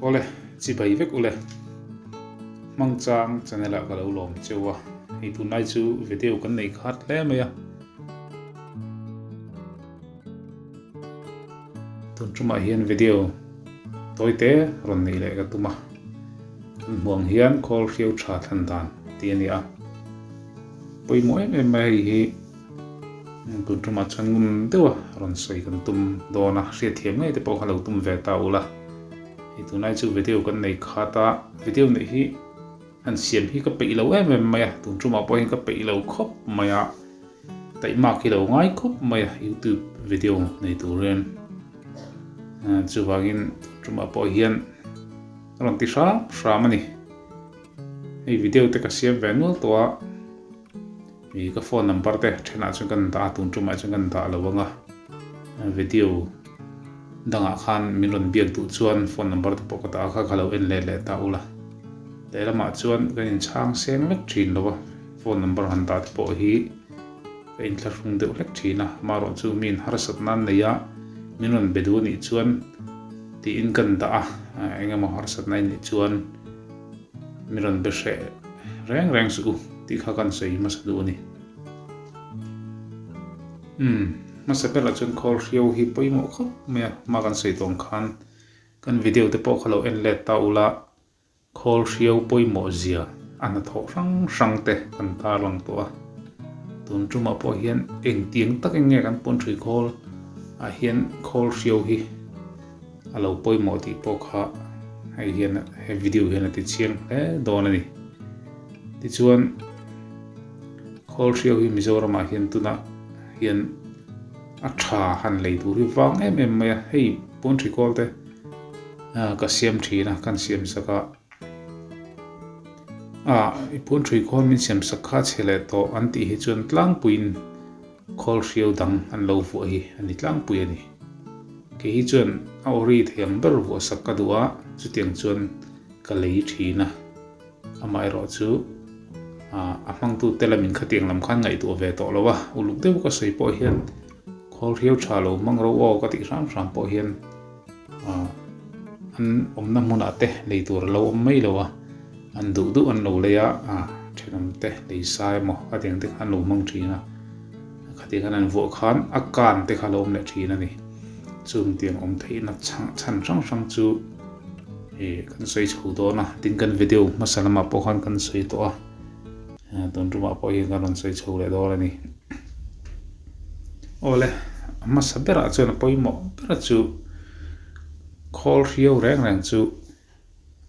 Awle, chibai vek ule. Hmangchang channel ah ka lo lawm cheu a, hei tunlai chu video kan nei khat hle mai a. Tun tumah hian video tawi te rawn neih leh ka tum a, kan hmuh ang hian khawl hriau tha thlan dan tih a ni a, pawimawh em em mai hei hi. Tun tumah chuan ngun deuha rawn sawi kan tum dawn a, hriatthiam ngei te pawh kha lo tum ve ta ula. Hei tunlai chu video kan nei khat a, video neih hi han siam hi ka peih lo em em mai a, tun tumah pawh hian ka peih lo khawp mai a, taihmak hi lo ngai khawp mai a youtube video nei tur hian. Chuvangin tun tumah pawh hian rawn ti hram hram a ni. Hei video te ka siam ve nual tawh a. Ih ka phone number te thenah chuan kan dah a tun tumah chuan kan dah lo ang a video dangah khan min rawn biak duh chuan phone number te pawh ka dah a kha ka lo en let leh ta ula lehlamah chuan kan inchhang seng vek thin lo a phone number han dah te pawh hi ka inthlahrung deuh hlek thin a amaherawh chu mi in harsat nan nei a min rawn be duh anih chuan tiin kan dah a engemaw harsat na anih chuan. Mi rawn be hreh reng reng suh u tih kha kan sawi hmasa duh a ni. Umm, hmasa berah chuan khawl hriau hi pawimawh khawp mai a, hma kan sawi tawng khan kan video te pawh kha lo en let ta ula, khawl hriau pawimawh zia a hnathawh hrang hrang te kan tarlang tawh a. Tun tumah pawh hian engtiang takin nge kan pawn ṭhui khawl ah hian khawl hriau hi A lo pawimawh tih pawh kha hei hian he video hian a ti chiang hle dawn a ni. Tichuan khawl hriau hi Mizoramah hian tunah hian a tha han lei tur hi vang em em mai a, hei pawnhri kawl te ka siam thin a, kan siam sak a, ah i pawnhri khawl min siam sak kha chhe leh tawh an tih hi chuan tlangpuiin Khawl hriau dang an lo vuah hi a ni tlangpui a ni. Kei hi chuan a awri thei ang ber vuah sak ka duh a, chutiang chuan ka lei thin a. Amaherawh chu a hmangtu te lamin khatiang lam khan ngaihtuah ve tawh lo a, uluk deuh ka sawi pawh hian khawl hriau tha lo hmang ro aw ka tih hram hram pawh hian an awmna hmunah te lei tur a lo awm mai lo a, an duh duh an lo lei a, thenawm te lei sa emaw khatiang te kha an lo hmang thin a, khatiang khan an vuah khan a kan te kha a lo awm leh thin a ni. Chung tiang awm theihna chhan hrang hrang chu ih kan sawi chho dawn a, tin kan video hmasa lamah pawh khan kan sawi tawh a, tun tumah pawh hian kan rawn sawi chho leh dawn a ni. Awle, a hmasa berah chuan a pawimawh ber chu khawl hriau reng reng chu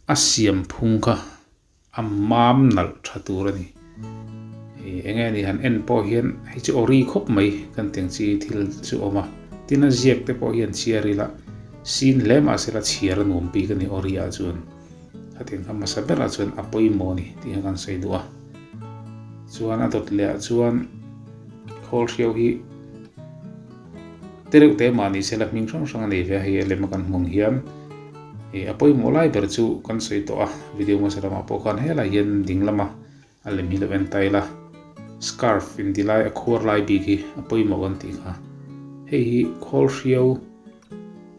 a siam phung kha a mam nalh tha tur a ni. Ih eng nge ni han en pawh hian hei chu awri khawp mai kan tih ang chi thil chu a awm a, tin a ziak te pawh hian chhiar ila sin hle mahse la chhiar a nuam bik a ni awri ah chuan. Khatiang kha hmasa berah chuan a pawimawh a ni tih kha kan sawi duh a. Chuan a dawt leh ah chuan khawl hriau hi te reuh te mah ni se la hming hrang hrang a nei ve a, hei a lem a kan hmang hian ih a pawimawh lai ber chu kan sawi tawh a, video hmasa lamah pawh khan helai hian ding lama a lem hi lo en ta ila scarf inti lai a khuar lai bik hi a pawimawh kan tih kha. Hei hi khawl hriau.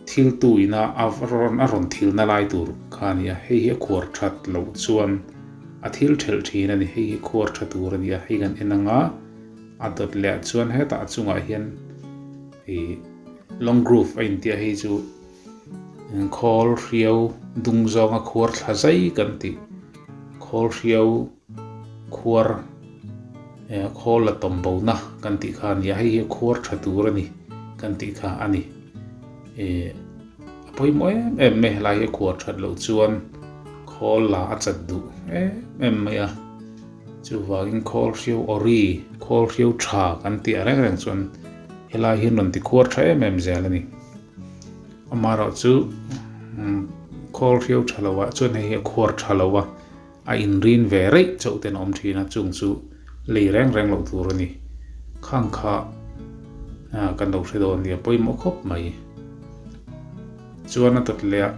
Thil tuina a rawn a rawn thilna lai tur kha a ni a, hei hi a khuar that loh chuan a thil thelh thin a ni, hei hi khuar tha tur a ni a, hei kan en anga a dawt leh ah chuan hetah a chungah hian ih long groove a intia hei chu khawl hriau dung zawnga khuar thla zai kan tih khawl hriau khuar eh khawl la tawm bo na kan tih kha a ni a hei hi khuar tha tur a ni kan tih kha a ni eh a pawimawh em em mai helai hi a khuar that loh chuan khawl la a chat duh em em mai a chuvangin khawl hriau awri khawl hriau tha kan tih a reng reng chuan helai hi an rawn ti khuar tha em em zel a ni amaherawhchu khawl hriau tha lo ah chuan hei hi a khuar tha lo a. A inrin ve reih chauh ten a awm thin a, chung chu lei reng reng loh tur a ni. Khang kha kan lo hre dawn nia, pawimawh khawp mai. Chuan a dawt leh ah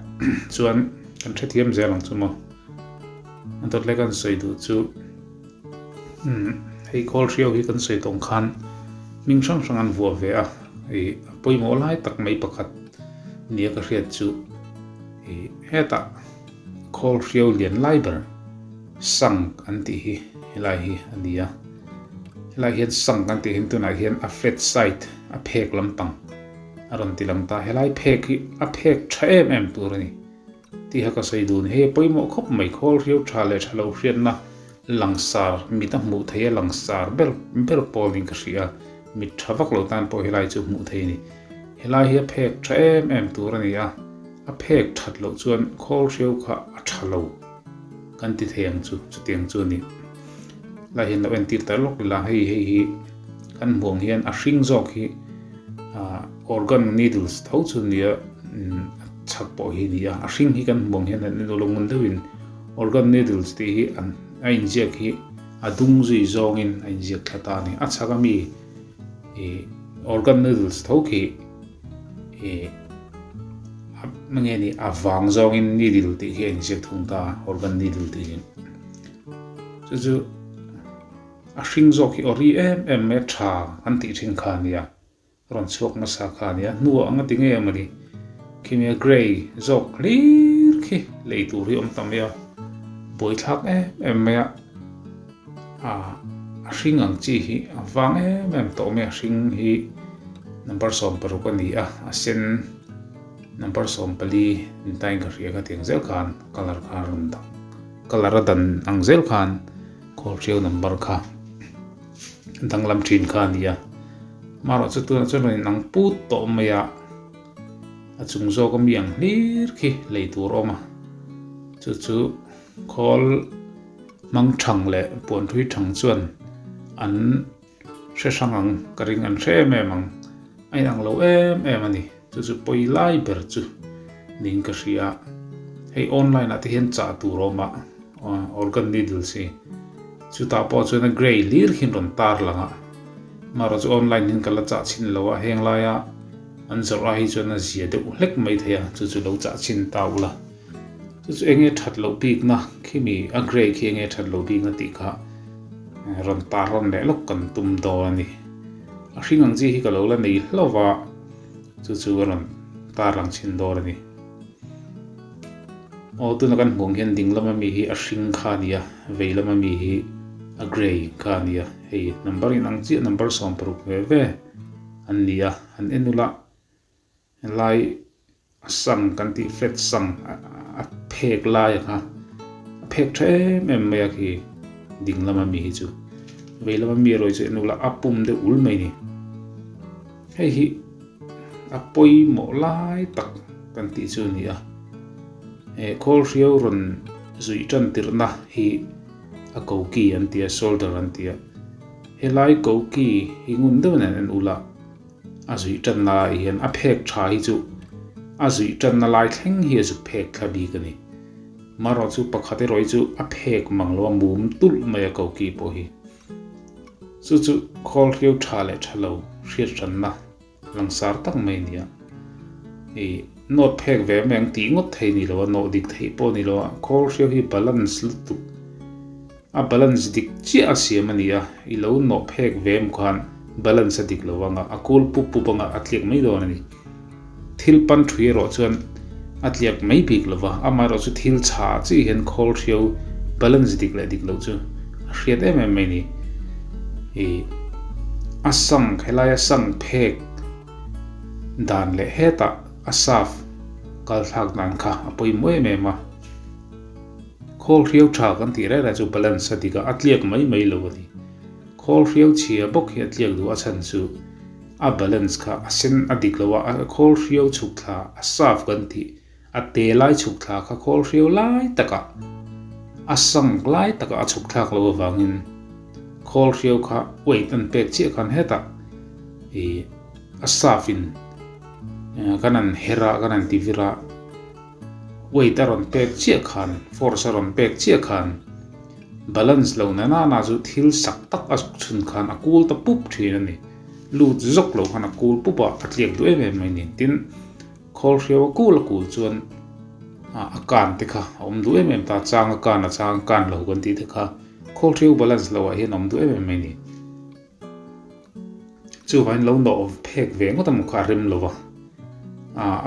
chuan kan hrethiam zel ang chu maw. A dawt leh kan sawi duh chu hei khawl hriau hi kan sawi tawng khan hming hrang hrang an vuah ve a, a pawimawh lai tak mai pakhat nia ka hriat chu. Ih hetah khawl hriau lian lai ber sang an tih hi helai hi a ni a, helai hian sang kan tih hian tunah hian a flat side a phek lampang a rawn ti lang ta, helai phek hi a phek tha em em tur a ni tih kha ka sawi dun hei a pawimawh khawp mai khawl hriau tha leh tha lo hriatna langsar mit a hmuh theih a langsar ber ber pawlin ka hria a mit tha vak lo tan pawh helai chu hmuh theih a ni. Helai hi a phek tha em em tur a ni a, a phek that loh chuan khawl hriau kha a tha lo kan ti thei ang chu, chutiang chu a ni. Helai hian lo entir ta lawk ila, hei hei hi kan hmuh ang hian a hring zawk hi ah organ needles tho chu a ni a, a chhak pawh hi a ni a, a hring hi kan hmuh ang hian han en ula ngun deuhin organ needles tih hi a inziak hi a dung zui zawngin a inziak thla ta a ni, a chhak ami. Ih organ noodles tho khi ih a nge ni a vang zawngin needle tih khi a inziak thung ta a organ needle tih hi chu chu a hring zawk hi aw ri em em mai a tha an tih thin kha a nia rawn chhuak hmasa kha a nia hnuah anga ti nge mawni khimi a grey zawk hlir khi lei tur hi a awm ta mai a buaithlak em em mai a. A hring ang chi hi a vang em em tawh mai a hring hi number 16 a ni a a sen number 14 ni tain ka hria kha tiang zel khan colour kha a rawn dang colour a dan ang zel khan khawl hriau number kha danglam thin kha a ni a amaherawh chu tunah chuan rawn inang put tawh mai a a chung zawk ami ang hlir khi lei tur a awm a chu chu khawl. Hmang thang leh puanhrui thang chuan an hre hrang ang, ka ring an hre em em ang, a inang lo em em a ni. Chu chu pawi lai ber chu niin ka hria. Hei online ah te hian chah tur a awm a, organ needles hi. Chutah pawh chuan a grey hlir hian rawn tar lang a, amaherawh chu online hian ka la chah chhin lo a, heng laia an zawrh ai hi chuan a zia deuh hlek mai thei a, chu chu lo chah chhin ta ula. Chu chu enge that loh bikna khimi a grey khi enge that loh bikna tih kha rawn tar rawn leh lawk kan tum dawn a ni. A hring ang chi hi ka lo la nei hlauh va, chu chu a rawn tar lang chhin dawn a ni. Aw tuna kan hmuh ang hian ding lama mi hi a hring kha a ni a, vei lama mi hi a grey kha a ni a. Hei number inang chiah number 16 ve ve an ni a, han en ula Helai a sang kan tih flat sang a phek lai a kha a phek tha em em mai a khi ding lama mi hi chu vei lama mi erawh hi chu en ula a pum deuh ul mai ni hei hi a pawimawh lai tak kan tih chu a ni a he khawl hriau rawn zuih tan tirhna hi a koki an ti a shoulder an ti a helai koki hi ngun deuh nen en ula. A zuih tanna ah hian a phek tha hi chu a zuih tanna lai thleng hi a zuk phek thla bik a ni. Marawh chu pakhat erawh hi chu a phek mang lo a mum tulh mai a koki pawh hi. Chu chu khawl hriau tha leh tha lo hriat hranna langsar tak mai a ni a. Ih nawt phek ve mai ang tih ngawt thei ni lo a, nawh dik theih pawh a ni lo a, khawl hriau hi balance lutuk. A balance dik chiah a siam a ni a, i lo nawh phek ve em khan balance a dik lo anga a kul pup pup anga a tliak mai dawn a ni. Thil pan thui erawh chuan a tliak mai bik lo va, amaherawh chu thil chha chi hian khawl hriau balance dik leh dik loh chu a hriat em em mai a ni. I a sang helaia sang phek dan leh hetah a saf kal thlak dan kha a pawimawh em em a. Khawl hriau tha kan tih reng reng chu balance a dik a, a tliak mai mai lo a ni. Khawl hriau chhia bawk hi a tliak duh a chhan chu a balance kha a sen a dik lo a, a khawl hriau chhuk thla a saf kan tih a te lai chhuk thla kha khawl hriau lai takah a sang lai takah a chhuk thlak loh avangin khawl hriau kha weight an pek chiah khan hetah ih a saf in kan han her a kan han ti vir a. Weight a rawn pek chiah khan, force a rawn pek chiah khan balance lo na na na chu thil sak tak a zuk chhun khan a kul ta pup thin a ni. Lut zawk lo khan a kul pup a, a tliak duh em em mai ni. Tin, khawl hriau a kul a kul chuan a kan te kha a awm duh em em ta, chang a kan a chang a kan lo kan tih te kha khawl hriau balance lo ah hian a awm duh em em mai ni. Chuvain lo nawh phek ve ngawt a maw kha a rem lo va,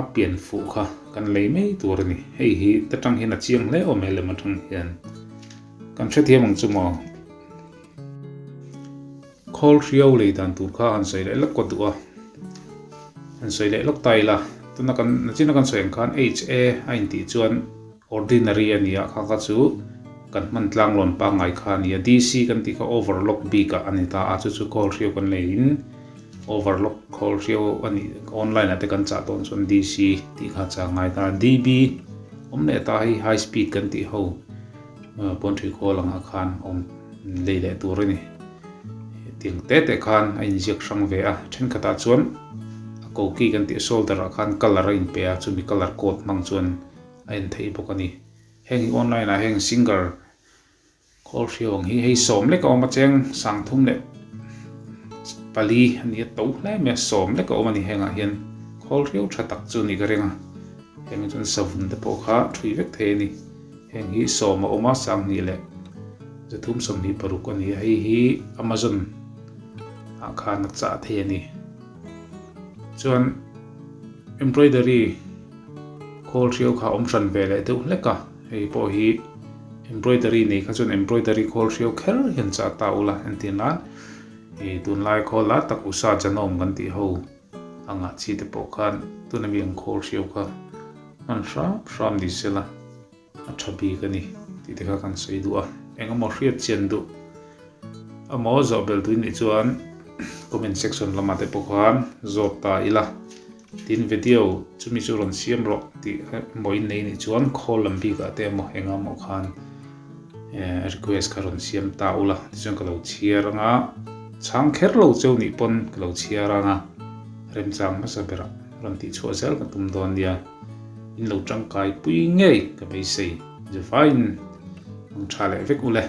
a pian fuh kha. kan lei mai tur a ni. Hei hi ta tang hian a chiang hle awm e lem atang hian. Kan hrethiam ang chu maw? Khawl hriau lei dan tur kha han sawi leh lawk ka duh a, han sawi leh lawk ta ila, tuna kan nachina kan sawi ang khan HA a intih chuan ordinary a ni a, kha kha chu kan hman tlang lawn pangngai kha a ni a, DC kan tih kha overlock bik ah a ni ta a, chu chu khawl hriau kan leiin overlock khawl hriau a nih online ah te kan chah dawn chuan DC tih kha chah ngai ta a, DB awm leh ta hei high speed kan tih ho. Pawnṭhi khawl angah khan awm lei leh tur a ni. Tiang te te khan a inziak hrang ve a, thenkhatah chuan a koki kan tih shoulder ah khan colour a inpe a, chumi colour code hmang chuan a en theih bawk a ni. Heng hi online ah heng singer khawl hriau ang hi hei sawm lek a awm a cheng sangthum leh pali a ni a to hle mai a, sawm lek a awm a ni hengah hian khawl hriau tha tak chu a ni ka ring a, heng hi chuan savun te pawh kha ṭhui vek thei a ni. Heng hi sawm a awm a, 20 leh 326 a ni a, hei hi Amazon ah khan a chah thei a ni. Chuan embroidery khawl hriau kha a awm hran ve leh deuh hlek a, hei pawh hi embroidery nei kha chuan embroidery khawl hriau kher hian chah ta ula entir nan ih tunlai khawl la tak usa janawm kan tih ho a ngah chi te pawh khan tuna mi ang khawl hriau kha hman hram hram ni sela a tha bik a ni tih te kha kan sawi duh a, eng emaw hriat chian duh emaw zawh bel tui nih chuan comment section lamah te pawh khan zawt ta ila tin video chumi chu rawn siam rawh tih emaw in nei nih chuan khawl lam bikah te emaw eng emaw khan request kha rawn siam ta ula tichuan ka lo chhiar anga chhang kher lo cheu nih pawn ka lo chhiar anga remchang hmasa berah rawn tih chhuah zel ka tum dawn nia in lo tangkai pui ngei ka beisei zufaiin mang tha leh vek ule.